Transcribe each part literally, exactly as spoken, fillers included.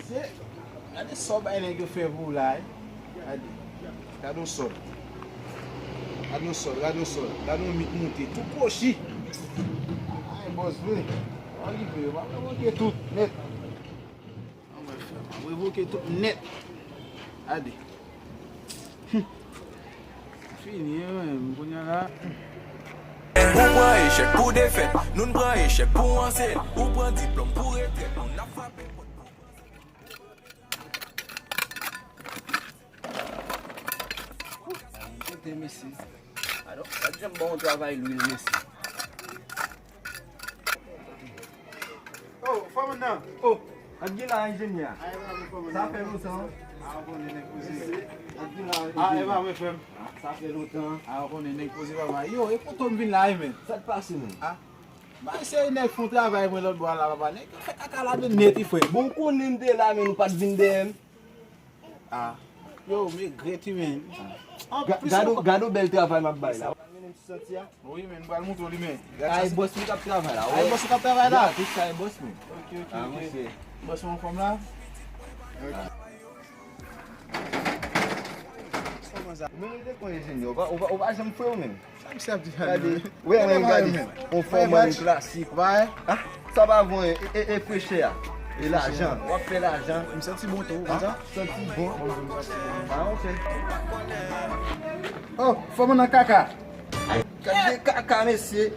Se, gade sa w bay nèg yo fè pou w la, wi. Gade. Gade yon sòl. Gade yon sòl, gade yon sòl. Gade yon mit moute. Tou kwochi. Ay, bòs vre. Ann rive yo. M ap revoke tout nèt. Ann wè frè m. M ap revoke tout nèt. Gade. Fini, wi, menm. Kounye a la. Ou pran echèk pou defèt, nou n pran echèk pou ansyen. Ou pran diplòm pou retrèt, nou n ap frape pòt pou pran sèl. Kote mesye? Alò, pa t janm ba w yon travay lwil, mesye. Oh, fòmèt nan. Oh, ak gen la enjenyè. Sa fè lontan. Ah, ou konnen nèg poze. Ak gen la enjenyè. Ah, e pa mwen, frè m. Ah, sa fè lontan. Ah, ou konnen nèg poze papa. Yo, e poto m vin la, wi, men. Sa k pase, men? Ah. Bay se nèg fè yon travay mwen lòt bò a la, papa. Nèg yo fè kaka ladan nèt, wi, frè. Bon, ou konnen m te la, men ou pa t vin dèyè m. Ah. Yo, m regrèt, wi, men. Anplis, gade yon bèl travay m ap bay la. Wi, men, m pral montre w li, men. Sa e bòs mwen k ap travay la. Ah, e bòs ou k ap travay la? Wi, sa e bòs mwen. Ok, ok, ok. Bòs mwen anfòm la? Ok. Kòman sa? Ou menm ou te kon enjenyè, ou pa, ou pa, ou pa janm fè ou menm. Sa misye ap di la, men? Wi, mwen gade. On fòman klasik. Ah, sa pa bon, e, e, e frechè a. E lajan. W ap fè lajan. M santi bon tou, konsa? Santi bon. Ah, ok. Oh, fòman nan kaka. Gade kaka, mesye.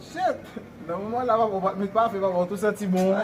Shit. Nan moman la, papa, ou pa t met pafen, papa, ou tou santi bon.